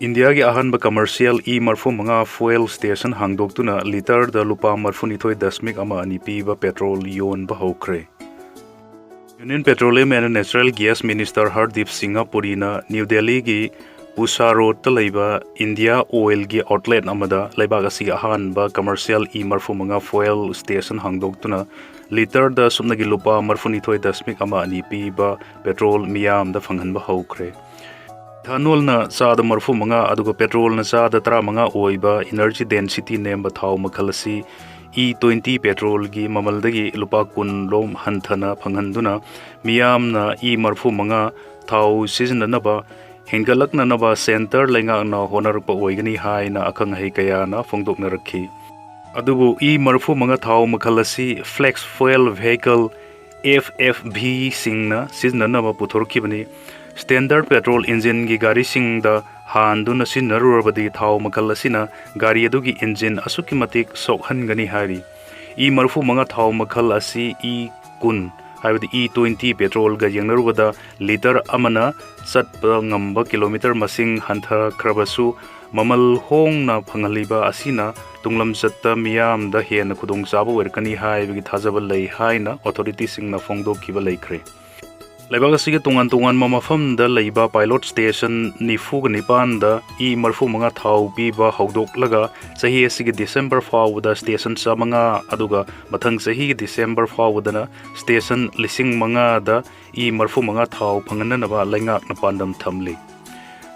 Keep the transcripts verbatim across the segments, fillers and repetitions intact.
ꯏꯟꯗꯤꯌꯥꯒꯤ ꯑꯍꯥꯟꯕ commercial E ꯃꯔꯤꯐꯨ ꯃꯉꯥ fuel station ꯍꯥꯡꯗꯣꯛꯇꯨꯅ ꯂꯤꯇꯔꯗ ꯂꯨꯄꯥ ꯃꯔꯤꯐꯨꯅꯤꯊꯣꯏ ꯗꯁꯃꯤꯛ ꯑꯃ ꯑꯅꯤ ꯄꯤꯕ ꯄꯦꯇ꯭ꯔꯣꯜ ꯌꯣꯟꯕ ꯍꯧꯈ꯭ꯔꯦ꯫ Union Petroleum and Natural Gas Minister Hardeep Singh ꯄꯨꯔꯤꯅ ꯅ꯭ꯌꯨ ꯗꯦꯜꯂꯤꯒꯤ ꯄꯨꯁꯥ ꯔꯣꯗꯇ ꯂꯩꯕ ꯏꯟꯗꯤꯌꯥ ꯑꯣꯏꯜꯒꯤ outlet ꯑꯃꯗ ꯂꯩꯕꯥꯛ ꯑꯁꯤꯒꯤ ꯑꯍꯥꯟꯕ commercial E ꯃꯔꯤꯐꯨ ꯃꯉꯥ fuel station ꯍꯥꯡꯗꯣꯛꯇꯨꯅ ꯂꯤꯇꯔꯗ ꯁꯨꯞꯅꯒꯤ ꯂꯨꯄꯥ ꯃꯔꯤꯐꯨꯅꯤꯊꯣꯏ ꯗꯁꯃꯤꯛ ꯑꯃ ꯑꯅꯤ ꯄꯤꯕ ꯄꯦꯇ꯭ꯔꯣꯜ ꯃꯤꯌꯥꯝꯗ ꯐꯪꯍꯟꯕ ꯍꯧꯈ꯭ꯔꯦ꯫ ꯏꯊꯥꯅꯣꯜꯅ ꯆꯥꯗ ꯃꯔꯤꯐꯨ ꯃꯉꯥ ꯑꯗꯨꯒ ꯄꯦꯇ꯭ꯔꯣꯜꯅ ꯆꯥꯗ ꯇꯔꯥꯃꯉꯥ ꯑꯣꯏꯕ energy density ꯅꯦꯝꯕ ꯊꯥꯎ ꯃꯈꯜ ꯑꯁꯤ E twenty ꯄꯦꯇ꯭ꯔꯣꯜꯒꯤ ꯃꯃꯜꯗꯒꯤ ꯂꯨꯄꯥ ꯀꯨꯟ ꯔꯣꯝ ꯍꯟꯊꯅ ꯐꯪꯍꯟꯗꯨꯅ ꯃꯤꯌꯥꯝꯅ E ꯃꯔꯤꯐꯨ ꯃꯉꯥ ꯊꯥꯎ ꯁꯤꯖꯤꯟꯅꯅꯕ ꯍꯦꯟꯒꯠꯂꯛꯅꯅꯕ centre ꯂꯩꯉꯥꯛꯅ ꯍꯣꯠꯅꯔꯛꯄ ꯑꯣꯏꯒꯅꯤ ꯍꯥꯏꯅ ꯑꯈꯪ ꯑꯍꯩ ꯀꯌꯥꯅ ꯐꯣꯡꯗꯣꯛꯅꯔꯛꯈꯤ꯫ ꯑꯗꯨꯕꯨ E ꯃꯔꯤꯐꯨ ꯃꯉꯥ ꯊꯥꯎ ꯃꯈꯜ ꯑꯁꯤ flex fuel vehicle F F V ꯁꯤꯡꯅ ꯁꯤꯖꯤꯟꯅꯅꯕ ꯄꯨꯊꯣꯔꯛꯈꯤꯕꯅꯤ꯫ Standard petrol engine ꯒꯤ ꯒꯥꯔꯤꯁꯤꯡꯗ ꯍꯥꯟꯗꯨꯅ ꯁꯤꯖꯤꯟꯅꯔꯨꯔꯕꯗꯤ ꯊꯥꯎ ꯃꯈꯜ ꯑꯁꯤꯅ ꯒꯥꯔꯤ ꯑꯗꯨꯒꯤ engine ꯑꯁꯨꯛꯀꯤ ꯃꯇꯤꯛ ꯁꯣꯛꯍꯟꯒꯅꯤ ꯍꯥꯏꯔꯤ꯫ E ꯃꯔꯤꯐꯨ ꯃꯉꯥ ꯊꯥꯎ ꯃꯈꯜ ꯑꯁꯤ E ꯀꯨꯟ, ꯍꯥꯏꯕꯗꯤ E twenty ꯄꯦꯇ꯭ꯔꯣꯜꯒ ꯌꯦꯡꯅꯔꯨꯕꯗ ꯂꯤꯇꯔ ꯑꯃꯅ ꯆꯠꯄ ꯉꯝꯕ ꯀꯤꯂꯣꯃꯤꯇꯔ ꯃꯁꯤꯡ ꯍꯟꯊꯈ꯭ꯔꯕꯁꯨ, ꯃꯃꯜ ꯍꯣꯡꯅ ꯐꯪꯍꯜꯂꯤꯕ ꯑꯁꯤꯅ ꯇꯨꯡꯂꯝꯆꯠꯇ ꯃꯤꯌꯥꯝꯗ ꯍꯦꯟꯅ ꯈꯨꯗꯣꯡꯆꯥꯕ ꯑꯣꯏꯔꯛꯀꯅꯤ ꯍꯥꯏꯕꯒꯤ ꯊꯥꯖꯕ ꯂꯩ ꯍꯥꯏꯅ authority ꯁꯤꯡꯅ ꯐꯣꯡꯗꯣꯛꯈꯤꯕ ꯂꯩꯈ꯭ꯔꯦ꯫ ꯂꯩꯕꯥꯛ ꯑꯁꯤꯒꯤ ꯇꯣꯉꯥꯟ ꯇꯣꯉꯥꯟꯕ ꯃꯐꯝꯗ ꯂꯩꯕ pilot station ꯅꯤꯐꯨꯒ ꯅꯤꯄꯥꯟꯗ E ꯃꯔꯤꯐꯨ ꯃꯉꯥ ꯊꯥꯎ ꯄꯤꯕ ꯍꯧꯗꯣꯛꯂꯒ ꯆꯍꯤ ꯑꯁꯤꯒꯤ December ꯐꯥꯎꯕꯗ station ꯆꯥꯃꯉꯥ, ꯑꯗꯨꯒ ꯃꯊꯪ ꯆꯍꯤꯒꯤ December ꯐꯥꯎꯕꯗꯅ station ꯂꯤꯁꯤꯡ ꯃꯉꯥꯗ E ꯃꯔꯤꯐꯨ ꯃꯉꯥ ꯊꯥꯎ ꯐꯪꯍꯟꯅꯅꯕ ꯂꯩꯉꯥꯛꯅ ꯄꯥꯟꯗꯝ ꯊꯝꯂꯤ꯫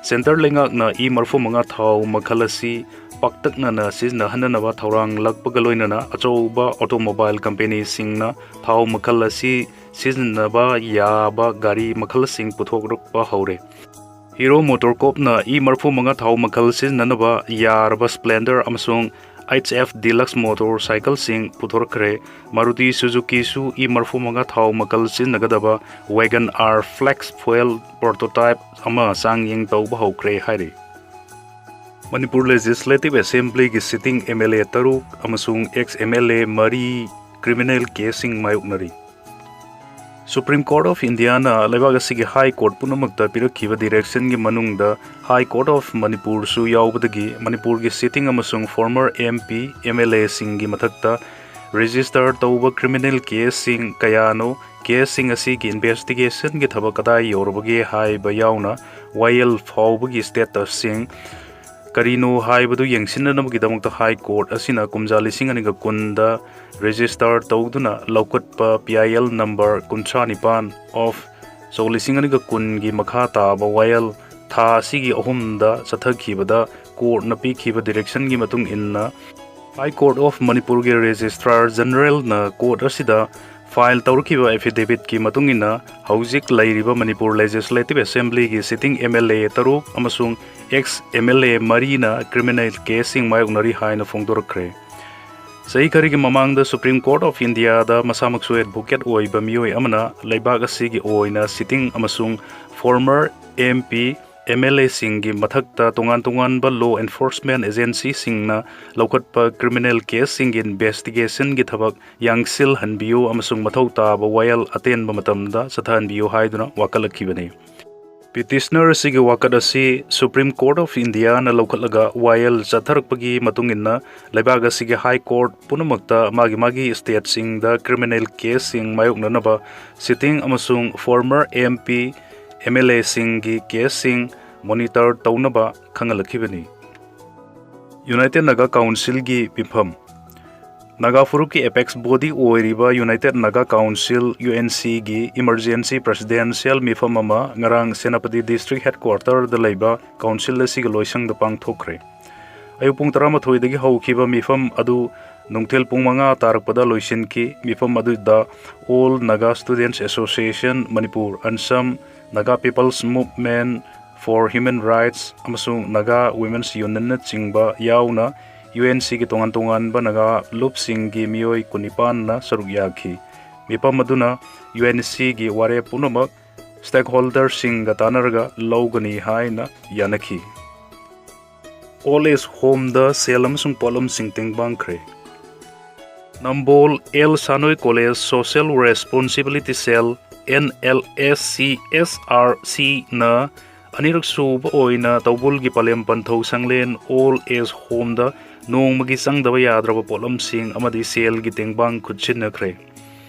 Centre ꯂꯩꯉꯥꯛꯅ E ꯃꯔꯤꯐꯨ ꯃꯉꯥ ꯊꯥꯎ ꯃꯈꯜ ꯑꯁꯤ ꯄꯥꯛꯇꯛꯅꯅ ꯁꯤꯖꯤꯟꯅꯍꯟꯅꯅꯕ ꯊꯧꯔꯥꯡ ꯂꯥꯛꯄꯒ ꯂꯣꯏꯅꯅ ꯑꯆꯧꯕ automobile company ꯁꯤꯡꯅ ꯊꯥꯎ ꯃꯈꯜ ꯑꯁꯤ ꯁꯤꯖꯤꯟꯅꯕ ꯌꯥꯕ ꯒꯥꯔꯤ ꯃꯈꯜꯁꯤꯡ ꯄꯨꯊꯣꯔꯛꯄ ꯍꯧꯔꯦ꯫ Hero MotoCorp ꯅ E ꯃꯔꯤꯐꯨ ꯃꯉꯥ ꯊꯥꯎ ꯃꯈꯜ ꯁꯤꯖꯤꯟꯅꯅꯕ ꯌꯥꯔꯕ Splendor ꯑꯃꯁꯨꯡ H F Deluxe motorcycle ꯁꯤꯡ ꯄꯨꯊꯣꯔꯛꯈ꯭ꯔꯦ꯫ Maruti Suzuki ꯁꯨ E ꯃꯔꯤꯐꯨ ꯃꯉꯥ ꯊꯥꯎ ꯃꯈꯜ ꯁꯤꯖꯤꯟꯅꯒꯗꯕ Wagon R flex fuel prototype ꯑꯃ ꯆꯥꯡꯌꯦꯡ ꯇꯧꯕ ꯍꯧꯈ꯭ꯔꯦ ꯍꯥꯏꯔꯤ꯫ ꯃꯅꯤꯄꯨꯔ Legislative Assembly ꯒꯤ sitting M L A ꯇꯔꯨꯛ ꯑꯃꯁꯨꯡ ex M L A ꯃꯔꯤ criminal case ꯁꯤꯡ ꯃꯥꯌꯣꯛꯅꯔꯤ꯫ Supreme Court of Indiaꯅ ꯂꯩꯕꯥꯛ ꯑꯁꯤꯒꯤ High Court ꯄꯨꯝꯅꯃꯛꯇ ꯄꯤꯔꯛꯈꯤꯕ directionꯒꯤ ꯃꯅꯨꯡꯗ High Court of ꯃꯅꯤꯄꯨꯔꯁꯨ ꯌꯥꯎꯕꯗꯒꯤ ꯃꯅꯤꯄꯨꯔꯒꯤ sitting ꯑꯃꯁꯨꯡ former MP, MLAꯁꯤꯡꯒꯤ ꯃꯊꯛꯇ register ꯇꯧꯕ criminal caseꯁꯤꯡ ꯀꯌꯥꯅꯣ, caseꯁꯤꯡ ꯑꯁꯤꯒꯤ investigationꯒꯤ ꯊꯕꯛ ꯀꯗꯥꯏ ꯌꯧꯔꯕꯒꯦ ꯍꯥꯏꯕ ꯌꯥꯎꯅ ꯋꯥꯌꯦꯜ ꯐꯥꯎꯕꯒꯤ statusꯁꯤꯡ ꯀꯔꯤꯅꯣ ꯍꯥꯏꯕꯗꯨ ꯌꯦꯡꯁꯤꯟꯅꯅꯕꯒꯤꯗꯃꯛꯇ High Court ꯑꯁꯤꯅ ꯀꯨꯝꯖꯥ ꯂꯤꯁꯤꯡ ꯑꯅꯤꯒ ꯀꯨꯟꯗ register ꯇꯧꯗꯨꯅ ꯂꯧꯈꯠꯄ P I L number ꯀꯨꯟꯊ꯭ꯔꯥ ꯅꯤꯄꯥꯟ of ꯁꯣꯛ ꯂꯤꯁꯤꯡ ꯑꯅꯤꯒ ꯀꯨꯟꯒꯤ ꯃꯈꯥ ꯇꯥꯕ ꯋꯥꯌꯦꯜ ꯊꯥ ꯑꯁꯤꯒꯤ ꯑꯍꯨꯝꯗ ꯆꯠꯊꯈꯤꯕꯗ courtꯅ ꯄꯤꯈꯤꯕ directionꯒꯤ ꯃꯇꯨꯡ ꯏꯟꯅ High Court of ꯃꯅꯤꯄꯨꯔꯒꯤ Registrar Generalꯅ court ꯑꯁꯤꯗ file ꯇꯧꯔꯛꯈꯤꯕ affidavitꯀꯤ ꯃꯇꯨꯡ ꯏꯟꯅ ꯍꯧꯖꯤꯛ ꯂꯩꯔꯤꯕ ꯃꯅꯤꯄꯨꯔ Legislative Assemblyꯒꯤ sitting MLA ꯇꯔꯨꯛ ꯑꯃꯁꯨꯡ ex MLA ꯃꯔꯤꯅ criminal caseꯁꯤꯡ ꯃꯥꯌꯣꯛꯅꯔꯤ ꯍꯥꯏꯅ ꯐꯣꯡꯗꯣꯔꯛꯈ꯭ꯔꯦ꯫ ꯆꯍꯤ ꯈꯔꯒꯤ ꯃꯃꯥꯡꯗ Supreme Court of Indiaꯗ ꯃꯁꯥꯃꯛꯁꯨ advocate ꯑꯣꯏꯕ ꯃꯤꯑꯣꯏ ꯑꯃꯅ ꯂꯩꯕꯥꯛ ꯑꯁꯤꯒꯤ ꯑꯣꯏꯅ sitting ꯑꯃꯁꯨꯡ former MP, MLAꯁꯤꯡꯒꯤ ꯃꯊꯛꯇ ꯇꯣꯉꯥꯟ ꯇꯣꯉꯥꯟꯕ law enforcement agencyꯁꯤꯡꯅ ꯂꯧꯈꯠꯄ criminal caseꯁꯤꯡꯒꯤ investigationꯒꯤ ꯊꯕꯛ ꯌꯥꯡꯁꯤꯜꯍꯟꯕꯤꯌꯨ ꯑꯃꯁꯨꯡ ꯃꯊꯧ ꯇꯥꯕ ꯋꯥꯌꯦꯜ ꯑꯇꯦꯟꯕ ꯃꯇꯝꯗ ꯆꯠꯊꯍꯟꯕꯤꯌꯨ ꯍꯥꯏꯗꯨꯅ ꯋꯥꯀꯠꯂꯛꯈꯤꯕꯅꯤ꯫ Petitioner ꯑꯁꯤꯒꯤ ꯋꯥꯀꯠ ꯑꯁꯤ Supreme Court of Indiaꯅ ꯂꯧꯈꯠꯂꯒ ꯋꯥꯌꯦꯜ ꯆꯠꯊꯔꯛꯄꯒꯤ ꯃꯇꯨꯡ ꯏꯟꯅ ꯂꯩꯕꯥꯛ ꯑꯁꯤꯒꯤ High Court ꯄꯨꯝꯅꯃꯛꯇ ꯃꯥꯒꯤ ꯃꯥꯒꯤ stateꯁꯤꯡꯗ criminal caseꯁꯤꯡ ꯃꯥꯌꯣꯛꯅꯅꯕ sitting ꯑꯃꯁꯨꯡ former MP, MLAꯁꯤꯡꯒꯤ caseꯁꯤꯡ monitor ꯇꯧꯅꯕ ꯈꯪꯍꯜꯂꯛꯈꯤꯕꯅꯤ꯫ United Naga Councilꯒꯤ ꯃꯤꯐꯝ꯫ ꯅꯥꯒꯥ ꯐꯨꯔꯨꯞꯀꯤ apex body ꯑꯣꯏꯔꯤꯕ United Naga Council, UNCꯒꯤ emergency presidential ꯃꯤꯐꯝ ꯑꯃ ꯉꯔꯥꯡ ꯁꯦꯅꯥꯄꯇꯤ district headquarterꯗ ꯂꯩꯕ council ꯑꯁꯤꯒꯤ ꯂꯣꯏꯁꯪꯗ ꯄꯥꯡꯊꯣꯛꯈ꯭ꯔꯦ꯫ ꯑꯌꯨꯛ ꯄꯨꯡ ꯇꯔꯥꯃꯥꯊꯣꯏꯗꯒꯤ ꯍꯧꯈꯤꯕ ꯃꯤꯐꯝ ꯑꯗꯨ ꯅꯨꯡꯊꯤꯜ ꯄꯨꯡ ꯃꯉꯥ ꯇꯥꯔꯛꯄꯗ ꯂꯣꯏꯁꯤꯟꯈꯤ꯫ ꯃꯤꯐꯝ ꯑꯗꯨꯗ All Naga Students Association Manipur, ANSAM, Naga People's Movement for Human Rights ꯑꯃꯁꯨꯡ Naga Women's Unionꯅꯆꯤꯡꯕ ꯌꯥꯎꯅ UNCꯒꯤ ꯇꯣꯉꯥꯟ ꯇꯣꯉꯥꯟꯕ ꯅꯥꯒꯥ ꯂꯨꯞꯁꯤꯡꯒꯤ ꯃꯤꯑꯣꯏ ꯀꯨꯟꯅꯤꯄꯥꯟꯅ ꯁꯔꯨꯛ ꯌꯥꯈꯤ꯫ ꯃꯤꯐꯝ ꯑꯗꯨꯅ UNCꯒꯤ ꯋꯥꯔꯦꯞ ꯄꯨꯝꯅꯃꯛ stakeholderꯁꯤꯡꯒ ꯇꯥꯟꯅꯔꯒ ꯂꯧꯒꯅꯤ ꯍꯥꯏꯅ ꯌꯥꯅꯈꯤ꯫ Old Age Homeꯗ ꯁꯦꯜ ꯑꯃꯁꯨꯡ ꯄꯣꯠꯂꯝꯁꯤꯡ ꯇꯦꯡꯕꯥꯡꯈ꯭ꯔꯦ꯫ Nambol L Sanoi college social responsibility cell, N L S C S R ꯁꯤꯅ ꯑꯅꯤꯔꯛ ꯁꯨꯕ ꯑꯣꯏꯅ ꯇꯧꯕꯨꯜꯒꯤ ꯄꯂꯦꯝ ꯄꯟꯊꯧ ꯁꯪꯂꯦꯟ ꯑꯣꯜ ꯑꯦꯖ ꯍꯣꯝꯗ ꯅꯣꯡꯃꯒꯤ ꯆꯪꯗꯕ ꯌꯥꯗ꯭ꯔꯕ ꯄꯣꯠꯂꯝꯁꯤꯡ ꯑꯃꯗꯤ ꯁꯦꯜꯒꯤ ꯇꯦꯡꯕꯥꯡ ꯈꯨꯠꯁꯤꯟꯅꯈ꯭ꯔꯦ꯫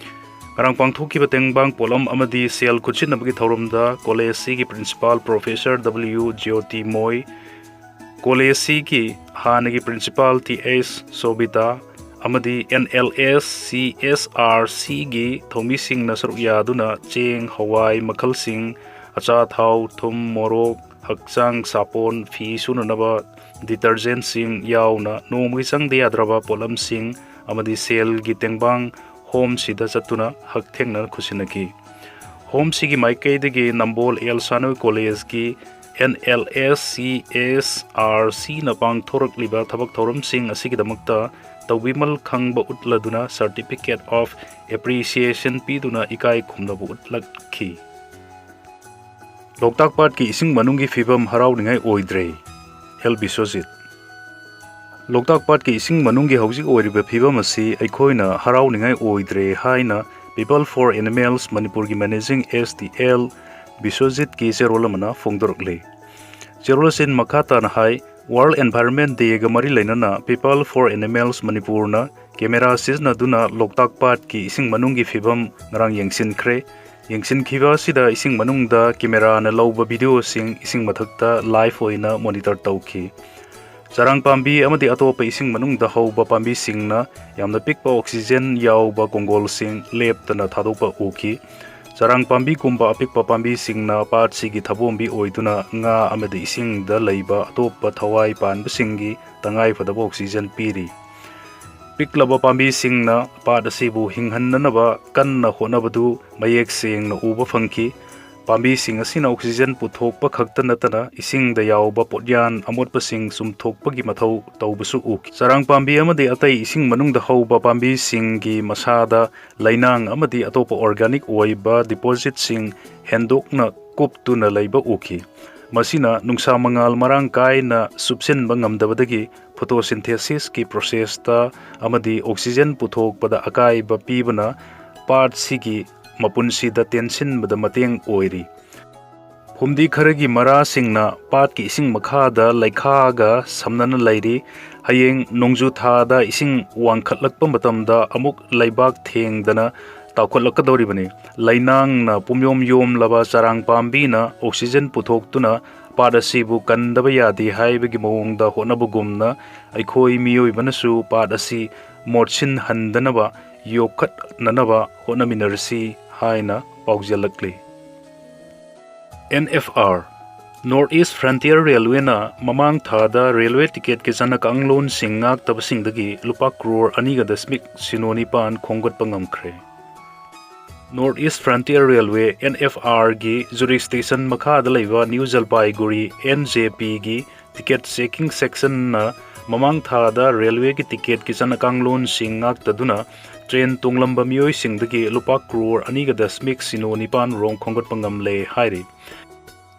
ꯉꯔꯥꯡ ꯄꯥꯡꯊꯣꯛꯈꯤꯕ ꯇꯦꯡꯕꯥꯡ ꯄꯣꯠꯂꯝ ꯑꯃꯗꯤ ꯁꯦꯜ ꯈꯨꯠꯁꯤꯟꯅꯕꯒꯤ ꯊꯧꯔꯝꯗ ꯀꯣꯂꯦꯖꯁꯤꯒꯤ ꯄ꯭ꯔꯤꯟꯁꯤꯄꯥꯜ ꯄ꯭ꯔꯣꯐꯦꯁꯔ ꯗꯕ꯭ꯂꯤꯎ ꯖ꯭ꯌꯣꯇꯤ ꯃꯣꯏ, ꯀꯣꯂꯦꯖꯁꯤꯒꯤ ꯍꯥꯟꯅꯒꯤ ꯄ꯭ꯔꯤꯟꯁꯤꯄꯥꯜ ꯇꯤ ꯑꯩꯆ ꯁꯣꯕꯤꯇꯥ ꯑꯃꯗꯤ and L S C S R ꯁꯤꯒꯤ ꯊꯧꯃꯤꯁꯤꯡꯅ ꯁꯔꯨꯛ ꯌꯥꯗꯨꯅ ꯆꯦꯡ, ꯍꯋꯥꯏ ꯃꯈꯜꯁꯤꯡ, ꯑꯆꯥꯊꯥꯎ, ꯊꯨꯝ, ꯃꯣꯔꯣꯛ, ꯍꯛꯆꯥꯡ ꯁꯥꯄꯣꯟ, ꯐꯤ ꯁꯨꯅꯅꯕ ꯗꯤꯇꯔꯖꯦꯟꯁꯤꯡ ꯌꯥꯎꯅ ꯅꯣꯡꯃꯒꯤ ꯆꯪꯗ ꯌꯥꯗ꯭ꯔꯕ ꯄꯣꯠꯂꯝꯁꯤꯡ ꯑꯃꯗꯤ ꯁꯦꯜꯒꯤ ꯇꯦꯡꯕꯥꯡ ꯍꯣꯝꯁꯤꯗ ꯆꯠꯇꯨꯅ ꯍꯛꯊꯦꯡꯅꯅ ꯈꯨꯠꯁꯤꯟꯅꯈꯤ꯫ ꯍꯣꯝꯁꯤꯒꯤ ꯃꯥꯏꯀꯩꯗꯒꯤ ꯅꯝꯕꯣꯜ ꯑꯦꯜ ꯁꯥꯅꯣꯏ ꯀꯣꯂꯦꯖꯀꯤ and L S C S R ꯁꯤꯅ ꯄꯥꯡꯊꯣꯔꯛꯂꯤꯕ ꯊꯕꯛ ꯊꯧꯔꯝꯁꯤꯡ ꯑꯁꯤꯒꯤꯗꯃꯛꯇ ꯇꯧꯕꯤꯃꯜ ꯈꯪꯕ ꯎꯠꯂꯗꯨꯅ Certificate of Appreciation ꯄꯤꯗꯨꯅ ꯏꯀꯥꯏ ꯈꯨꯝꯅꯕ ꯎꯠꯂꯛꯈꯤ꯫ ꯂꯣꯛꯇꯥꯛ ꯄꯥꯠꯀꯤ ꯏꯁꯤꯡ ꯃꯅꯨꯡꯒꯤ ꯐꯤꯕꯝ ꯍꯔꯥꯎꯅꯤꯡꯉꯥꯏ ꯑꯣꯏꯗ꯭ꯔꯦ, ꯑꯦꯜ ꯕꯤꯁ꯭ꯋꯖꯤꯠ꯫ ꯂꯣꯛꯇꯥꯛ ꯄꯥꯠꯀꯤ ꯏꯁꯤꯡ ꯃꯅꯨꯡꯒꯤ ꯍꯧꯖꯤꯛ ꯑꯣꯏꯔꯤꯕ ꯐꯤꯕꯝ ꯑꯁꯤ ꯑꯩꯈꯣꯏꯅ ꯍꯔꯥꯎꯅꯤꯡꯉꯥꯏ ꯑꯣꯏꯗ꯭ꯔꯦ ꯍꯥꯏꯅ People for Animals ꯃꯅꯤꯄꯨꯔꯒꯤ Managing Editor ꯑꯦꯜ ꯕꯤꯁ꯭ꯋꯖꯤꯠꯀꯤ ꯆꯦꯔꯣꯜ ꯑꯃꯅ ꯐꯣꯡꯗꯣꯔꯛꯂꯤ꯫ ꯆꯦꯔꯣꯜ ꯑꯁꯤꯅ ꯃꯈꯥ ꯇꯥꯅ ꯍꯥꯏ, World Environment Dayꯒ ꯃꯔꯤ ꯂꯩꯅꯅ People for Animals ꯃꯅꯤꯄꯨꯔꯅ ꯀꯦꯃꯦꯔꯥ ꯁꯤꯖꯤꯟꯅꯗꯨꯅ ꯂꯣꯛꯇꯥꯛ ꯄꯥꯠꯀꯤ ꯏꯁꯤꯡ ꯃꯅꯨꯡꯒꯤ ꯐꯤꯕꯝ ꯉꯔꯥꯡ ꯌꯦꯡꯁꯤꯟꯈ꯭ꯔꯦ꯫ ꯌꯦꯡꯁꯤꯟꯈꯤꯕ ꯑꯁꯤꯗ ꯏꯁꯤꯡ ꯃꯅꯨꯡꯗ ꯀꯦꯃꯦꯔꯥꯅ ꯂꯧꯕ ꯚꯤꯗꯤꯑꯣꯁꯤꯡ ꯏꯁꯤꯡ ꯃꯊꯛꯇ ꯂꯥꯏꯚ ꯑꯣꯏꯅ ꯃꯣꯅꯤꯇꯔ ꯇꯧꯈꯤ꯫ ꯆꯔꯥꯡ ꯄꯥꯝꯕꯤ ꯑꯃꯗꯤ ꯑꯇꯣꯞꯄ ꯏꯁꯤꯡ ꯃꯅꯨꯡꯗ ꯍꯧꯕ ꯄꯥꯝꯕꯤꯁꯤꯡꯅ ꯌꯥꯝꯅ ꯄꯤꯛꯄ ꯑꯣꯛꯁꯤꯖꯦꯟ ꯌꯥꯎꯕ ꯀꯣꯡꯒꯣꯜꯁꯤꯡ ꯂꯦꯞꯇꯅ ꯊꯥꯗꯣꯛꯄ ꯎꯈꯤ꯫ ꯆꯔꯥꯡ ꯄꯥꯝꯕꯤꯒꯨꯝꯕ ꯑꯄꯤꯛꯄ ꯄꯥꯝꯕꯤꯁꯤꯡꯅ ꯄꯥꯠꯁꯤꯒꯤ ꯊꯕꯣꯝꯕꯤ ꯑꯣꯏꯗꯨꯅ ꯉꯥ ꯑꯃꯗꯤ ꯏꯁꯤꯡꯗ ꯂꯩꯕ ꯑꯇꯣꯞꯄ ꯊꯋꯥꯏ ꯄꯥꯟꯕꯁꯤꯡꯒꯤ ꯇꯉꯥꯏꯐꯗꯕ ꯑꯣꯛꯁꯤꯖꯦꯟ ꯄꯤꯔꯤ꯫ ꯄꯤꯛꯂꯕ ꯄꯥꯝꯕꯤꯁꯤꯡꯅ ꯄꯥꯠ ꯑꯁꯤꯕꯨ ꯍꯤꯡꯍꯟꯅꯅꯕ ꯀꯟꯅ ꯍꯣꯠꯅꯕꯗꯨ ꯃꯌꯦꯛ ꯁꯦꯡꯅ ꯎꯕ ꯐꯪꯈꯤ꯫ ꯄꯥꯝꯕꯤꯁꯤꯡ ꯑꯁꯤꯅ ꯑꯣꯛꯁꯤꯖꯦꯟ ꯄꯨꯊꯣꯛꯄ ꯈꯛꯇ ꯅꯠꯇꯅ ꯏꯁꯤꯡꯗ ꯌꯥꯎꯕ ꯄꯣꯠꯌꯥꯟ ꯑꯃꯣꯠꯄꯁꯤꯡ ꯆꯨꯝꯊꯣꯛꯄꯒꯤ ꯃꯊꯧ ꯇꯧꯕꯁꯨ ꯎꯈꯤ꯫ ꯆꯔꯥꯡ ꯄꯥꯝꯕꯤ ꯑꯃꯗꯤ ꯑꯇꯩ ꯏꯁꯤꯡ ꯃꯅꯨꯡꯗ ꯍꯧꯕ ꯄꯥꯝꯕꯤꯁꯤꯡꯒꯤ ꯃꯁꯥꯗ ꯂꯩꯅꯥꯡ ꯑꯃꯗꯤ ꯑꯇꯣꯞꯄ organic ꯑꯣꯏꯕ depositꯁꯤꯡ ꯍꯦꯟꯗꯣꯛꯅ ꯀꯨꯞꯇꯨꯅ ꯂꯩꯕ ꯎꯈꯤ꯫ ꯃꯁꯤꯅ ꯅꯨꯡꯁꯥ ꯃꯉꯥꯜ ꯃꯔꯥꯡ ꯀꯥꯏꯅ ꯁꯨꯞꯁꯤꯟꯕ ꯉꯝꯗꯕꯗꯒꯤ photosynthesisꯀꯤ processꯇ ꯑꯃꯗꯤ oxygen ꯄꯨꯊꯣꯛꯄꯗ ꯑꯀꯥꯏꯕ ꯄꯤꯕꯅ ꯄꯥꯠꯁꯤꯒꯤ ꯃꯄꯨꯟꯁꯤꯗ ꯇꯦꯟꯁꯤꯟꯕꯗ ꯃꯇꯦꯡ ꯑꯣꯏꯔꯤ꯫ ꯐꯨꯝꯗꯤ ꯈꯔꯒꯤ ꯃꯔꯥꯁꯤꯡꯅ ꯄꯥꯠꯀꯤ ꯏꯁꯤꯡ ꯃꯈꯥꯗ ꯂꯩꯈꯥꯒ ꯁꯝꯅꯅ ꯂꯩꯔꯤ꯫ ꯍꯌꯦꯡ ꯅꯣꯡꯖꯨ ꯊꯥꯗ ꯏꯁꯤꯡ ꯋꯥꯡꯈꯠꯂꯛꯄ ꯃꯇꯝꯗ ꯑꯃꯨꯛ ꯂꯩꯕꯥꯛ ꯊꯦꯡꯗꯅ ꯇꯥꯎꯈꯠꯂꯛꯀꯗꯧꯔꯤꯕꯅꯤ꯫ ꯂꯩꯅꯥꯡꯅ ꯄꯨꯝꯌꯣꯝ ꯌꯣꯝꯂꯕ ꯆꯔꯥꯡ ꯄꯥꯝꯕꯤꯅ oxygen ꯄꯨꯊꯣꯛꯇꯨꯅ ꯄꯥꯠ ꯑꯁꯤꯕꯨ ꯀꯟꯗꯕ ꯌꯥꯗꯦ ꯍꯥꯏꯕꯒꯤ ꯃꯑꯣꯡꯗ ꯍꯣꯠꯅꯕꯒꯨꯝꯅ ꯑꯩꯈꯣꯏ ꯃꯤꯑꯣꯏꯕꯅꯁꯨ ꯄꯥꯠ ꯑꯁꯤ ꯃꯣꯠꯁꯤꯟꯍꯟꯗꯅꯕ ꯌꯣꯛꯈꯠꯅꯅꯕ ꯍꯣꯠꯅꯃꯤꯟꯅꯔꯁꯤ ꯍꯥꯏꯅ ꯄꯥꯎꯖꯦꯜꯂꯛꯂꯤ꯫ N F R, North East Frontier Railwayꯅ ꯃꯃꯥꯡ ꯊꯥꯗ ꯔꯦꯜꯋꯦ ꯇꯤꯀꯦꯠꯀꯤ ꯆꯠꯅ ꯀꯥꯡꯂꯣꯟꯁꯤꯡ ꯉꯥꯛꯇꯕꯁꯤꯡꯗꯒꯤ ꯂꯨꯄꯥ ꯀ꯭ꯔꯣꯔ ꯑꯅꯤꯒ ꯗꯁꯃꯤꯛ ꯁꯤꯅꯣ ꯅꯤꯄꯥꯟ ꯈꯣꯝꯒꯠꯄ ꯉꯝꯈ꯭ꯔꯦ꯫ North East Frontier Railway, N F Rꯒꯤ jurisdiction ꯃꯈꯥꯗ ꯂꯩꯕ ꯅ꯭ꯌꯨ ꯖꯜꯄꯥꯏꯒꯨꯔꯤ, N J Pꯒꯤ ticket checking sectionꯅ ꯃꯃꯥꯡ ꯊꯥꯗ ꯔꯦꯜꯋꯦꯒꯤ ꯇꯤꯀꯦꯠꯀꯤ ꯆꯠꯅ ꯀꯥꯡꯂꯣꯟꯁꯤꯡ ꯉꯥꯛꯇꯗꯨꯅ train ꯇꯣꯡꯂꯝꯕ ꯃꯤꯑꯣꯏꯁꯤꯡꯗꯒꯤ ꯂꯨꯄꯥ ꯀ꯭ꯔꯣꯔ ꯑꯅꯤꯒ ꯗꯁꯃꯤꯛ ꯁꯤꯅꯣ ꯅꯤꯄꯥꯟ ꯔꯣꯝ ꯈꯣꯝꯒꯠꯄ ꯉꯝꯂꯦ ꯍꯥꯏꯔꯤ꯫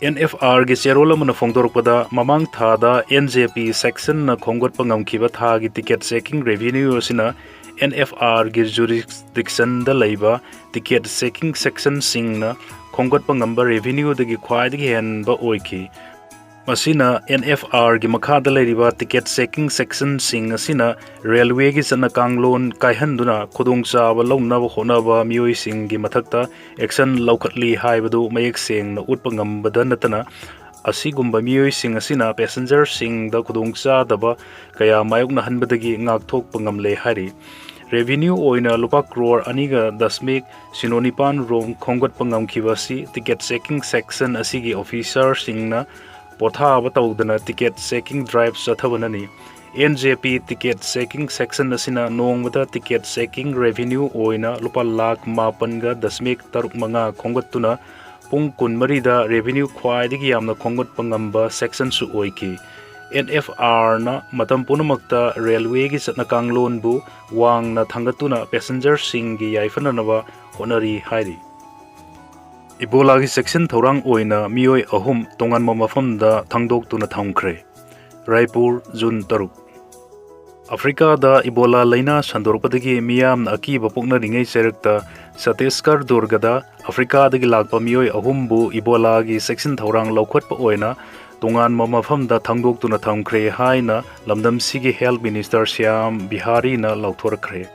N F Rꯒꯤ ꯆꯦꯔꯣꯜ ꯑꯃꯅ ꯐꯣꯡꯗꯣꯔꯛꯄꯗ, ꯃꯃꯥꯡ ꯊꯥꯗ N J P sectionꯅ ꯈꯣꯝꯒꯠꯄ ꯉꯝꯈꯤꯕ ꯊꯥꯒꯤ ticket checking revenue ꯑꯁꯤꯅ N F Rꯒꯤ jurisdictionꯗ ꯂꯩꯕ ticket checking sectionꯁꯤꯡꯅ ꯈꯣꯝꯒꯠꯄ ꯉꯝꯕ revenueꯗꯒꯤ ꯈ꯭ꯋꯥꯏꯗꯒꯤ ꯍꯦꯟꯕ ꯑꯣꯏꯈꯤ꯫ ꯃꯁꯤꯅ N F Rꯒꯤ ꯃꯈꯥꯗ ꯂꯩꯔꯤꯕ ticket checking sectionꯁꯤꯡ ꯑꯁꯤꯅ ꯔꯦꯜꯋꯦꯒꯤ ꯆꯠꯅ ꯀꯥꯡꯂꯣꯟ ꯀꯥꯏꯍꯟꯗꯨꯅ ꯈꯨꯗꯣꯡꯆꯥꯕ ꯂꯧꯅꯕ ꯍꯣꯠꯅꯕ ꯃꯤꯑꯣꯏꯁꯤꯡꯒꯤ ꯃꯊꯛꯇ action ꯂꯧꯈꯠꯂꯤ ꯍꯥꯏꯕꯗꯨ ꯃꯌꯦꯛ ꯁꯦꯡꯅ ꯎꯠꯄ ꯉꯝꯕꯗ ꯅꯠꯇꯅ, ꯑꯁꯤꯒꯨꯝꯕ ꯃꯤꯑꯣꯏꯁꯤꯡ ꯑꯁꯤꯅ passengerꯁꯤꯡꯗ ꯈꯨꯗꯣꯡꯆꯥꯗꯕ ꯀꯌꯥ ꯃꯥꯌꯣꯛꯅꯍꯟꯕꯗꯒꯤ ꯉꯥꯛꯊꯣꯛꯄ ꯉꯝꯂꯦ ꯍꯥꯏꯔꯤ꯫ Revenue ꯑꯣꯏꯅ ꯂꯨꯄꯥ ꯀ꯭ꯔꯣꯔ ꯑꯅꯤꯒ ꯗꯁꯃꯤꯛ ꯁꯤꯅꯣ ꯅꯤꯄꯥꯟ ꯔꯣꯝ ꯈꯣꯝꯒꯠꯄ ꯉꯝꯈꯤꯕ ꯑꯁꯤ ticket checking section ꯑꯁꯤꯒꯤ officerꯁꯤꯡꯅ ꯄꯣꯊꯥꯕ ꯇꯧꯗꯅ ticket checking drive ꯆꯠꯊꯕꯅꯅꯤ꯫ N J P ticket checking section ꯑꯁꯤꯅ ꯅꯣꯡꯃꯗ ticket checking revenue ꯑꯣꯏꯅ ꯂꯨꯄꯥ ꯂꯥꯈ ꯃꯥꯄꯟꯒ ꯗꯁꯃꯤꯛ ꯇꯔꯨꯛ ꯃꯉꯥ ꯈꯣꯝꯒꯠꯇꯨꯅ ꯄꯨꯡ ꯀꯨꯟꯃꯔꯤꯗ revenue ꯈ꯭ꯋꯥꯏꯗꯒꯤ ꯌꯥꯝꯅ ꯈꯣꯝꯒꯠꯄ ꯉꯝꯕ sectionꯁꯨ ꯑꯣꯏꯈꯤ꯫ N F Rꯅ ꯃꯇꯝ ꯄꯨꯝꯅꯃꯛꯇ ꯔꯦꯜꯋꯦꯒꯤ ꯆꯠꯅ ꯀꯥꯡꯂꯣꯟꯕꯨ ꯋꯥꯡꯅ ꯊꯥꯡꯒꯠꯇꯨꯅ passengerꯁꯤꯡꯒꯤ ꯌꯥꯏꯐꯅꯅꯕ ꯍꯣꯠꯅꯔꯤ ꯍꯥꯏꯔꯤ꯫ ꯏꯕꯣꯂꯥꯒꯤ ꯆꯦꯛꯁꯤꯟ ꯊꯧꯔꯥꯡ ꯑꯣꯏꯅ ꯃꯤꯑꯣꯏ ꯑꯍꯨꯝ ꯇꯣꯉꯥꯟꯕ ꯃꯐꯝꯗ ꯊꯥꯡꯗꯣꯛꯇꯨꯅ ꯊꯝꯈ꯭ꯔꯦ꯫ ꯔꯥꯏꯄꯨꯔ, ꯖꯨꯟ ꯇꯔꯨꯛ꯫ ꯑꯐ꯭ꯔꯤꯀꯥꯗ ꯏꯕꯣꯂꯥ ꯂꯩꯅꯥ ꯁꯟꯗꯣꯔꯛꯄꯗꯒꯤ ꯃꯤꯌꯥꯝꯅ ꯑꯀꯤꯕ ꯄꯣꯛꯅꯔꯤꯉꯩ ꯆꯩꯔꯛꯇ ꯁꯇꯤꯁꯒꯔ ꯗꯨꯔꯒꯗ ꯑꯐ꯭ꯔꯤꯀꯥꯗꯒꯤ ꯂꯥꯛꯄ ꯃꯤꯑꯣꯏ ꯑꯍꯨꯝꯕꯨ ꯏꯕꯣꯂꯥꯒꯤ ꯆꯦꯛꯁꯤꯟ ꯊꯧꯔꯥꯡ ꯂꯧꯈꯠꯄ ꯑꯣꯏꯅ ꯇꯣꯉꯥꯟꯕ ꯃꯐꯝꯗ ꯊꯥꯡꯗꯣꯛꯇꯨꯅ ꯊꯝꯈ꯭ꯔꯦ ꯍꯥꯏꯅ ꯂꯝꯗꯝꯁꯤꯒꯤ ꯍꯦꯜꯊ ꯃꯤꯅꯤꯁꯇꯔ ꯁ꯭ꯌꯥꯝ ꯕꯤꯍꯥꯔꯤꯅ ꯂꯥꯎꯊꯣꯔꯛꯈ꯭ꯔꯦ꯫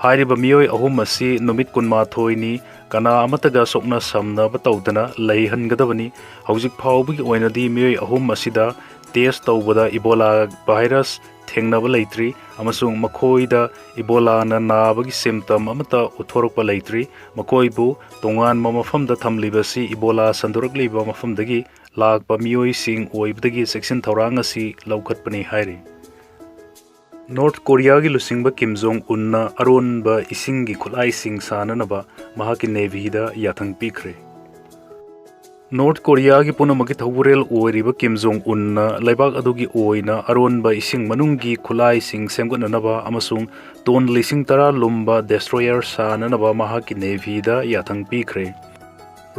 ꯍꯥꯏꯔꯤꯕ ꯃꯤꯑꯣꯏ ꯑꯍꯨꯝ ꯑꯁꯤ ꯅꯨꯃꯤꯠ ꯀꯨꯟꯃꯥꯊꯣꯏꯅꯤ ꯀꯅꯥ ꯑꯃꯠꯇꯒ ꯁꯣꯛꯅ ꯁꯝꯅꯕ ꯇꯧꯗꯅ ꯂꯩꯍꯟꯒꯗꯕꯅꯤ꯫ ꯍꯧꯖꯤꯛ ꯐꯥꯎꯕꯒꯤ ꯑꯣꯏꯅꯗꯤ ꯃꯤꯑꯣꯏ ꯑꯍꯨꯝ ꯑꯁꯤꯗ ꯇꯦꯁ ꯇꯧꯕꯗ ꯏꯕꯣꯂꯥ ꯚꯥꯏꯔꯁ ꯊꯦꯡꯅꯕ ꯂꯩꯇ꯭ꯔꯤ ꯑꯃꯁꯨꯡ ꯃꯈꯣꯏꯗ ꯏꯕꯣꯂꯥꯅ ꯅꯥꯕꯒꯤ ꯁꯤꯝꯇꯝ ꯑꯃꯠꯇ ꯎꯠꯊꯣꯔꯛꯄ ꯂꯩꯇ꯭ꯔꯤ꯫ ꯃꯈꯣꯏꯕꯨ ꯇꯣꯉꯥꯟꯕ ꯃꯐꯝꯗ ꯊꯝꯂꯤꯕꯁꯤ ꯏꯕꯣꯂꯥ ꯁꯟꯗꯣꯔꯛꯂꯤꯕ ꯃꯐꯝꯗꯒꯤ ꯂꯥꯛꯄ ꯃꯤꯑꯣꯏꯁꯤꯡ ꯑꯣꯏꯕꯗꯒꯤ ꯆꯦꯛꯁꯤꯟ ꯊꯧꯔꯥꯡ ꯑꯁꯤ ꯂꯧꯈꯠꯄꯅꯤ ꯍꯥꯏꯔꯤ꯫ ꯅꯣꯔꯠ ꯀꯣꯔꯤꯌꯥꯒꯤ ꯂꯨꯆꯤꯡꯕ ꯀꯤꯝ ꯖꯣꯡ ꯎꯟꯅ ꯑꯔꯣꯟꯕ ꯏꯁꯤꯡꯒꯤ ꯈꯨꯠꯂꯥꯏꯁꯤꯡ ꯁꯥꯅꯅꯕ ꯃꯍꯥꯛꯀꯤ ꯅꯦꯚꯤꯗ ꯌꯥꯊꯪ ꯄꯤꯈ꯭ꯔꯦ꯫ ꯅꯣꯔꯠ ꯀꯣꯔꯤꯌꯥꯒꯤ ꯄꯨꯝꯅꯃꯛꯀꯤ ꯊꯧꯕꯨꯔꯦꯜ ꯑꯣꯏꯔꯤꯕ ꯀꯤꯝ ꯖꯣꯡ ꯎꯟꯅ ꯂꯩꯕꯥꯛ ꯑꯗꯨꯒꯤ ꯑꯣꯏꯅ ꯑꯔꯣꯟꯕ ꯏꯁꯤꯡ ꯃꯅꯨꯡꯒꯤ ꯈꯨꯠꯂꯥꯏꯁꯤꯡ ꯁꯦꯝꯒꯠꯅꯅꯕ ꯑꯃꯁꯨꯡ ꯇꯣꯟ ꯂꯤꯁꯤꯡ ꯇꯔꯥ ꯂꯨꯝꯕ ꯗꯦꯁꯇ꯭ꯔꯣꯌꯔ ꯁꯥꯅꯅꯕ ꯃꯍꯥꯛꯀꯤ ꯅꯦꯚꯤꯗ ꯌꯥꯊꯪ ꯄꯤꯈ꯭ꯔꯦ꯫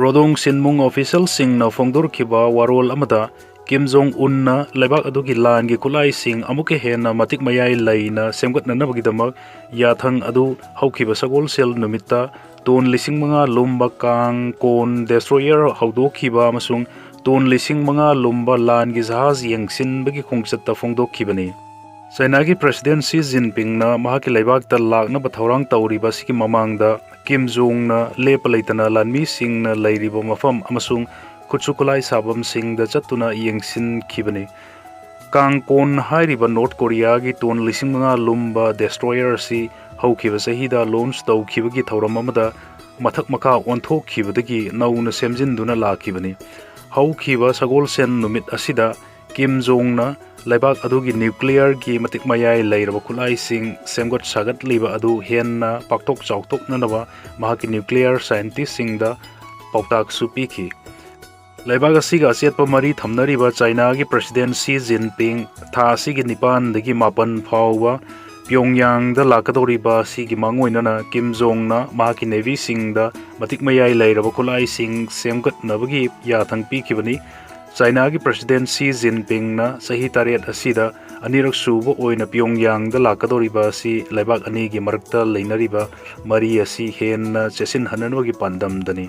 ꯔꯣꯗꯣꯡ ꯁꯤꯟꯃꯨꯡ ꯑꯣꯐꯤꯁꯦꯜꯁꯤꯡꯅ ꯐꯣꯡꯗꯣꯔꯛꯈꯤꯕ ꯋꯥꯔꯣꯜ ꯑꯃꯗ, ꯀꯤꯝ ꯖꯣꯡ ꯎꯟꯅ ꯂꯩꯕꯥꯛ ꯑꯗꯨꯒꯤ ꯂꯥꯟꯒꯤ ꯈꯨꯠꯂꯥꯏꯁꯤꯡ ꯑꯃꯨꯛꯀ ꯍꯦꯟꯅ ꯃꯇꯤꯛ ꯃꯌꯥꯏ ꯂꯩꯅ ꯁꯦꯝꯒꯠꯅꯅꯕꯒꯤꯗꯃꯛ ꯌꯥꯊꯪ ꯑꯗꯨ ꯍꯧꯈꯤꯕ ꯁꯒꯣꯜꯁꯦꯜ ꯅꯨꯃꯤꯠꯇ ꯇꯣꯟ ꯂꯤꯁꯤꯡ ꯃꯉꯥ ꯂꯨꯝꯕ ꯀꯥꯡ ꯀꯣꯟ ꯗꯦꯁꯇ꯭ꯔꯣꯌꯔ ꯍꯧꯗꯣꯛꯈꯤꯕ ꯑꯃꯁꯨꯡ ꯇꯣꯟ ꯂꯤꯁꯤꯡ ꯃꯉꯥ ꯂꯨꯝꯕ ꯂꯥꯟꯒꯤ ꯖꯍꯥꯖ ꯌꯦꯡꯁꯤꯟꯕꯒꯤ ꯈꯣꯡꯆꯠꯇ ꯐꯣꯡꯗꯣꯛꯈꯤꯕꯅꯤ꯫ ꯆꯥꯏꯅꯥꯒꯤ ꯄ꯭ꯔꯦꯁꯤꯗꯦꯟ ꯁꯤ ꯖꯤꯟꯄꯤꯡꯅ ꯃꯍꯥꯛꯀꯤ ꯂꯩꯕꯥꯛꯇ ꯂꯥꯛꯅꯕ ꯊꯧꯔꯥꯡ ꯇꯧꯔꯤꯕ ꯑꯁꯤꯒꯤ ꯃꯃꯥꯡꯗ ꯀꯤꯝ ꯖꯣꯡꯅ ꯂꯦꯞꯄ ꯂꯩꯇꯅ ꯂꯥꯟꯃꯤꯁꯤꯡꯅ ꯂꯩꯔꯤꯕ ꯃꯐꯝ ꯑꯃꯁꯨꯡ ꯈꯨꯠꯁꯨ ꯈꯨꯠꯂꯥꯏ ꯁꯥꯐꯝꯁꯤꯡꯗ ꯆꯠꯇꯨꯅ ꯌꯦꯡꯁꯤꯟꯈꯤꯕꯅꯤ꯫ ꯀꯥꯡ ꯀꯣꯟ ꯍꯥꯏꯔꯤꯕ ꯅꯣꯔꯠ ꯀꯣꯔꯤꯌꯥꯒꯤ ꯇꯣꯟ ꯂꯤꯁꯤꯡ ꯃꯉꯥ ꯂꯨꯝꯕ ꯗꯦꯁꯇ꯭ꯔꯣꯌꯔ ꯑꯁꯤ ꯍꯧꯈꯤꯕ ꯆꯍꯤꯗ ꯂꯣꯟꯆ ꯇꯧꯈꯤꯕꯒꯤ ꯊꯧꯔꯝ ꯑꯃꯗ ꯃꯊꯛ ꯃꯈꯥ ꯑꯣꯟꯊꯣꯛꯈꯤꯕꯗꯒꯤ ꯅꯧꯅ ꯁꯦꯝꯖꯤꯟꯗꯨꯅ ꯂꯥꯛꯈꯤꯕꯅꯤ꯫ ꯍꯧꯈꯤꯕ ꯁꯒꯣꯜꯁꯦꯟ ꯅꯨꯃꯤꯠ ꯑꯁꯤꯗ ꯀꯤꯝ ꯖꯣꯡꯅ ꯂꯩꯕꯥꯛ ꯑꯗꯨꯒꯤ ꯅ꯭ꯌꯨꯀ꯭ꯂꯤꯌꯔꯒꯤ ꯃꯇꯤꯛ ꯃꯌꯥꯏ ꯂꯩꯔꯕ ꯈꯨꯠꯂꯥꯏꯁꯤꯡ ꯁꯦꯝꯒꯠ ꯁꯥꯒꯠꯂꯤꯕ ꯑꯗꯨ ꯍꯦꯟꯅ ꯄꯥꯛꯊꯣꯛ ꯆꯥꯎꯊꯣꯛꯅꯅꯕ ꯃꯍꯥꯛꯀꯤ ꯅ꯭ꯌꯨꯀ꯭ꯂꯤꯌꯔ ꯁꯥꯏꯟꯇꯤꯁꯁꯤꯡꯗ ꯄꯥꯎꯇꯥꯛꯁꯨ ꯄꯤꯈꯤ꯫ ꯂꯩꯕꯥꯛ ꯑꯁꯤꯒ ꯑꯆꯦꯠꯄ ꯃꯔꯤ ꯊꯝꯅꯔꯤꯕ ꯆꯥꯏꯅꯥꯒꯤ ꯄ꯭ꯔꯦꯁꯤꯗꯦꯟ ꯁꯤ ꯖꯤꯟꯄꯤꯡ ꯊꯥ ꯑꯁꯤꯒꯤ ꯅꯤꯄꯥꯟꯗꯒꯤ ꯃꯥꯄꯟ ꯐꯥꯎꯕ ꯄꯤꯌꯣꯡꯌꯥꯡꯗ ꯂꯥꯛꯀꯗꯧꯔꯤꯕ ꯑꯁꯤꯒꯤ ꯃꯥꯡꯑꯣꯏꯅꯅ ꯀꯤꯝ ꯖꯣꯡꯅ ꯃꯍꯥꯛꯀꯤ ꯅꯦꯚꯤꯁꯤꯡꯗ ꯃꯇꯤꯛ ꯃꯌꯥꯏ ꯂꯩꯔꯕ ꯈꯨꯠꯂꯥꯏꯁꯤꯡ ꯁꯦꯝꯒꯠꯅꯕꯒꯤ ꯌꯥꯊꯪ ꯄꯤꯈꯤꯕꯅꯤ꯫ ꯆꯥꯏꯅꯥꯒꯤ ꯄ꯭ꯔꯁꯤꯗꯦꯟ ꯁꯤ ꯖꯤꯟꯄꯤꯡꯅ ꯆꯍꯤ ꯇꯔꯦꯠ ꯑꯁꯤꯗ ꯑꯅꯤꯔꯛ ꯁꯨꯕ ꯑꯣꯏꯅ ꯄꯤꯌꯣꯡꯌꯥꯡꯗ ꯂꯥꯛꯀꯗꯧꯔꯤꯕ ꯑꯁꯤ ꯂꯩꯕꯥꯛ ꯑꯅꯤꯒꯤ ꯃꯔꯛꯇ ꯂꯩꯅꯔꯤꯕ ꯃꯔꯤ ꯑꯁꯤ ꯍꯦꯟꯅ ꯆꯦꯠꯁꯤꯟꯍꯟꯅꯕꯒꯤ ꯄꯥꯟꯗꯝꯗꯅꯤ꯫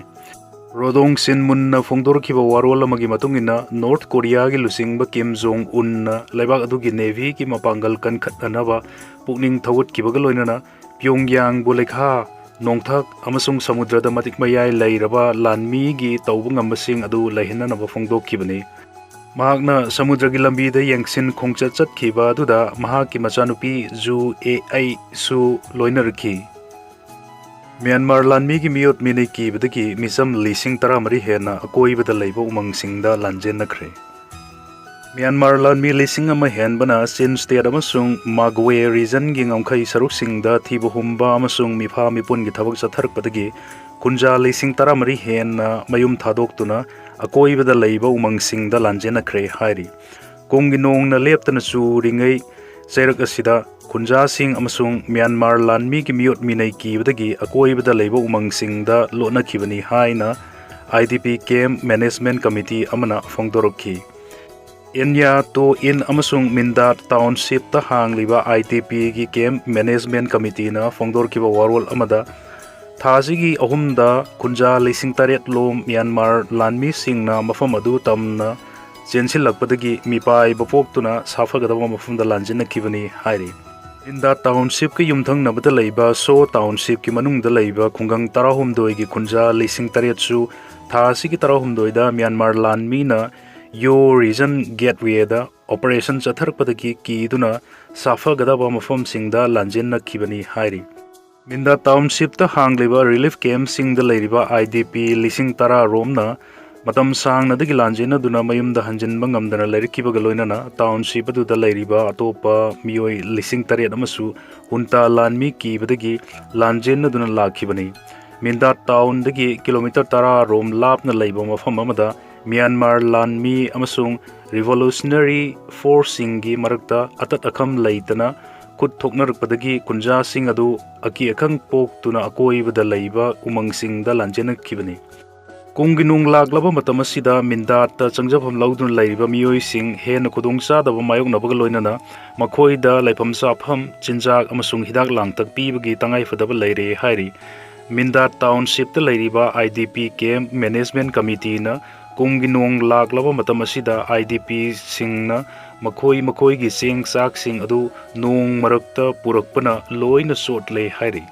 ꯔꯣꯗꯣꯡ ꯁꯤꯟ ꯃꯨꯟꯅ ꯐꯣꯡꯗꯣꯔꯛꯈꯤꯕ ꯋꯥꯔꯣꯜ ꯑꯃꯒꯤ ꯃꯇꯨꯡ ꯏꯟꯅ, ꯅꯣꯔꯠ ꯀꯣꯔꯤꯌꯥꯒꯤ ꯂꯨꯆꯤꯡꯕ ꯀꯤꯝ ꯖꯣꯡ ꯎꯟꯅ ꯂꯩꯕꯥꯛ ꯑꯗꯨꯒꯤ ꯅꯦꯚꯤꯒꯤ ꯃꯄꯥꯡꯒꯜ ꯀꯟꯈꯠꯅꯅꯕ ꯄꯨꯛꯅꯤꯡ ꯊꯧꯒꯠꯈꯤꯕꯒ ꯂꯣꯏꯅꯅ ꯄꯤꯌꯣꯡꯌꯥꯡꯕꯨ ꯂꯩꯈꯥ, ꯅꯣꯡꯊꯛ ꯑꯃꯁꯨꯡ ꯁꯃꯨꯗ꯭ꯔꯗ ꯃꯇꯤꯛ ꯃꯌꯥꯏ ꯂꯩꯔꯕ ꯂꯥꯟꯃꯤꯒꯤ ꯇꯧꯕ ꯉꯝꯕꯁꯤꯡ ꯑꯗꯨ ꯂꯩꯍꯟꯅꯅꯕ ꯐꯣꯡꯗꯣꯛꯈꯤꯕꯅꯤ꯫ ꯃꯍꯥꯛꯅ ꯁꯃꯨꯗ꯭ꯔꯒꯤ ꯂꯝꯕꯤꯗ ꯌꯦꯡꯁꯤꯟ ꯈꯣꯡꯆꯠ ꯆꯠꯈꯤꯕ ꯑꯗꯨꯗ ꯃꯍꯥꯛꯀꯤ ꯃꯆꯥꯅꯨꯄꯤ ꯖꯨ ꯑꯦ ꯑꯩꯁꯨ ꯂꯣꯏꯅꯔꯛꯈꯤ꯫ ꯃ꯭ꯌꯥꯟꯃꯥꯔ ꯂꯥꯟꯃꯤꯒꯤ ꯃꯤꯑꯣꯠ ꯃꯤꯅꯩ ꯀꯤꯕꯗꯒꯤ ꯃꯤꯆꯝ ꯂꯤꯁꯤꯡ ꯇꯔꯥꯃꯔꯤ ꯍꯦꯟꯅ ꯑꯀꯣꯏꯕꯗ ꯂꯩꯕ ꯎꯃꯪꯁꯤꯡꯗ ꯂꯥꯟꯖꯦꯟꯅꯈ꯭ꯔꯦ꯫ ꯃ꯭ꯌꯥꯟꯃꯥꯔ ꯂꯥꯟꯃꯤ ꯂꯤꯁꯤꯡ ꯑꯃ ꯍꯦꯟꯕꯅ ꯆꯤꯟ ꯁ꯭ꯇꯦꯠ ꯑꯃꯁꯨꯡ ꯃꯥꯒꯋꯦ ꯔꯤꯖꯟꯒꯤ ꯉꯝꯈꯩ ꯁꯔꯨꯛꯁꯤꯡꯗ ꯊꯤꯕ ꯍꯨꯝꯕ ꯑꯃꯁꯨꯡ ꯃꯤꯐꯥ ꯃꯤꯄꯨꯟꯒꯤ ꯊꯕꯛ ꯆꯠꯊꯔꯛꯄꯗꯒꯤ ꯈꯨꯟꯖꯥ ꯂꯤꯁꯤꯡ ꯇꯔꯥꯃꯔꯤ ꯍꯦꯟꯅ ꯃꯌꯨꯝ ꯊꯥꯗꯣꯛꯇꯨꯅ ꯑꯀꯣꯏꯕꯗ ꯂꯩꯕ ꯎꯃꯪꯁꯤꯡꯗ ꯂꯥꯟꯖꯦꯟꯅꯈ꯭ꯔꯦ ꯍꯥꯏꯔꯤ꯫ ꯀꯨꯝꯒꯤ ꯅꯣꯡꯅ ꯂꯦꯞꯇꯅ ꯆꯨꯔꯤꯉꯩ ꯆꯩꯔꯛ ꯑꯁꯤꯗ ꯈꯨꯟꯖꯥꯁꯤꯡ ꯑꯃꯁꯨꯡ ꯃ꯭ꯌꯥꯟꯃꯥꯔ ꯂꯥꯟꯃꯤꯒꯤ ꯃꯤꯑꯣꯠ ꯃꯤꯅꯩ ꯀꯤꯕꯗꯒꯤ ꯑꯀꯣꯏꯕꯗ ꯂꯩꯕ ꯎꯃꯪꯁꯤꯡꯗ ꯂꯣꯠꯅꯈꯤꯕꯅꯤ ꯍꯥꯏꯅ I D P camp management committee ꯑꯃꯅ ꯐꯣꯡꯗꯣꯔꯛꯈꯤ꯫ ꯑꯦꯟꯌꯥ ꯇꯣ ꯏꯟ ꯑꯃꯁꯨꯡ ꯃꯤꯟꯗꯥꯠ ꯇꯥꯎꯟꯁꯤꯞꯇ ꯍꯥꯡꯂꯤꯕ ꯑꯥꯏ ꯗꯤ ꯄꯤꯒꯤ ꯀꯦꯝꯞ ꯃꯦꯅꯦꯖꯃꯦꯟꯠ ꯀꯃꯤꯇꯤꯅ ꯐꯣꯡꯗꯣꯔꯛꯈꯤꯕ ꯋꯥꯔꯣꯜ ꯑꯃꯗ, ꯊꯥ ꯑꯁꯤꯒꯤ ꯑꯍꯨꯝꯗ ꯈꯨꯟꯖꯥ ꯂꯤꯁꯤꯡ ꯇꯔꯦꯠ ꯂꯣꯝ ꯃ꯭ꯌꯥꯟꯃꯥꯔ ꯂꯥꯟꯃꯤꯁꯤꯡꯅ ꯃꯐꯝ ꯑꯗꯨ ꯇꯝꯅ ꯆꯦꯟꯁꯤꯜꯂꯛꯄꯗꯒꯤ ꯃꯤꯄꯥꯏꯕ ꯄꯣꯛꯇꯨꯅ ꯁꯥꯐꯒꯗꯕ ꯃꯐꯝꯗ ꯂꯥꯟꯖꯤꯟꯅꯈꯤꯕꯅꯤ ꯍꯥꯏꯔꯤ꯫ ꯃꯤꯟꯗꯥꯠ ꯇꯥꯎꯟꯁꯤꯞꯀꯤ ꯌꯨꯝꯊꯪꯅꯕꯗ ꯂꯩꯕ ꯁꯣ ꯇꯥꯎꯟꯁꯤꯞꯀꯤ ꯃꯅꯨꯡꯗ ꯂꯩꯕ ꯈꯨꯡꯒꯪ ꯇꯔꯥꯍꯨꯝꯗꯣꯏꯒꯤ ꯈꯨꯟꯖꯥ ꯂꯤꯁꯤꯡ ꯇꯔꯦꯠꯁꯨ ꯊꯥ ꯑꯁꯤꯒꯤ ꯇꯔꯥꯍꯨꯝꯗꯣꯏꯗ ꯃ꯭ꯌꯥꯟꯃꯥꯔ ꯂꯥꯟꯃꯤꯅ ꯌꯣ ꯔꯤꯖꯟ ꯒꯦꯠꯋꯦꯗ ꯑꯣꯄꯔꯦꯁꯟ ꯆꯠꯊꯔꯛꯄꯗꯒꯤ ꯀꯤꯗꯨꯅ ꯁꯥꯐꯒꯗꯕ ꯃꯐꯝꯁꯤꯡꯗ ꯂꯥꯟꯖꯦꯟꯅꯈꯤꯕꯅꯤ ꯍꯥꯏꯔꯤ꯫ ꯃꯤꯟꯗꯥ ꯇꯥꯎꯟꯁꯤꯞꯇ ꯍꯥꯡꯂꯤꯕ ꯔꯤꯂꯤꯐ ꯀꯦꯝꯞꯁꯤꯡꯗ ꯂꯩꯔꯤꯕ ꯑꯥꯏ ꯗꯤ ꯄꯤ ꯂꯤꯁꯤꯡ ꯇꯔꯥ ꯔꯣꯝꯅ ꯃꯇꯝ ꯁꯥꯡꯅꯗꯒꯤ ꯂꯥꯟꯖꯦꯟꯅꯗꯨꯅ ꯃꯌꯨꯝꯗ ꯍꯟꯖꯤꯟꯕ ꯉꯝꯗꯅ ꯂꯩꯔꯛꯈꯤꯕꯒ ꯂꯣꯏꯅꯅ ꯇꯥꯎꯟꯁꯤꯞ ꯑꯗꯨꯗ ꯂꯩꯔꯤꯕ ꯑꯇꯣꯞꯄ ꯃꯤꯑꯣꯏ ꯂꯤꯁꯤꯡ ꯇꯔꯦꯠ ꯑꯃꯁꯨ ꯍꯨꯟꯇꯥ ꯂꯥꯟꯃꯤ ꯀꯤꯕꯗꯒꯤ ꯂꯥꯟꯖꯦꯟꯅꯗꯨꯅ ꯂꯥꯛꯈꯤꯕꯅꯤ꯫ ꯃꯤꯟꯗꯥ ꯇꯥꯎꯟꯗꯒꯤ ꯀꯤꯂꯣꯃꯤꯇꯔ ꯇꯔꯥ ꯔꯣꯝ ꯂꯥꯞꯅ ꯂꯩꯕ ꯃꯐꯝ ꯑꯃꯗ ꯃ꯭ꯌꯥꯟꯃꯥꯔ ꯂꯥꯟꯃꯤ ꯑꯃꯁꯨꯡ ꯔꯤꯚꯣꯂꯨꯁꯅꯔꯤ ꯐꯣꯔꯁꯁꯤꯡꯒꯤ ꯃꯔꯛꯇ ꯑꯇꯠ ꯑꯈꯝ ꯂꯩꯇꯅ ꯈꯨꯠ ꯊꯣꯛꯅꯔꯛꯄꯗꯒꯤ ꯀꯨꯟꯖꯥꯁꯤꯡ ꯑꯗꯨ ꯑꯀꯤ ꯑꯈꯪ ꯄꯣꯛꯇꯨꯅ ꯑꯀꯣꯏꯕꯗ ꯂꯩꯕ ꯎꯃꯪꯁꯤꯡꯗ ꯂꯥꯟꯖꯦꯟꯅꯈꯤꯕꯅꯤ꯫ ꯀꯨꯝꯒꯤ ꯅꯣꯡ ꯂꯥꯛꯂꯕ ꯃꯇꯝ ꯑꯁꯤꯗ ꯃꯤꯟꯗꯥꯠꯇ ꯆꯪꯖꯐꯝ ꯂꯧꯗꯨꯅ ꯂꯩꯔꯤꯕ ꯃꯤꯑꯣꯏꯁꯤꯡ ꯍꯦꯟꯅ ꯈꯨꯗꯣꯡꯆꯥꯗꯕ ꯃꯥꯌꯣꯛꯅꯕꯒ ꯂꯣꯏꯅꯅ ꯃꯈꯣꯏꯗ ꯂꯩꯐꯝ ꯆꯥꯐꯝ, ꯆꯤꯟꯖꯥꯛ ꯑꯃꯁꯨꯡ ꯍꯤꯗꯥꯛ ꯂꯥꯡꯊꯛ ꯄꯤꯕꯒꯤ ꯇꯉꯥꯏꯐꯗꯕ ꯂꯩꯔꯦ ꯍꯥꯏꯔꯤ꯫ ꯃꯤꯟꯗꯥꯠ ꯇꯥꯎꯟꯁꯤꯞꯇ ꯂꯩꯔꯤꯕ IDP camp management committeeꯅ ꯀꯨꯝꯒꯤ ꯅꯣꯡ ꯂꯥꯛꯂꯕ ꯃꯇꯝ ꯑꯁꯤꯗ IDPꯁꯤꯡꯅ ꯃꯈꯣꯏ ꯃꯈꯣꯏꯒꯤ ꯆꯦꯡ ꯆꯥꯛꯁꯤꯡ ꯑꯗꯨ ꯅꯣꯡ ꯃꯔꯛꯇ ꯄꯨꯔꯛꯄꯅ ꯂꯣꯏꯅ ꯆꯣꯠꯂꯦ ꯍꯥꯏꯔꯤ꯫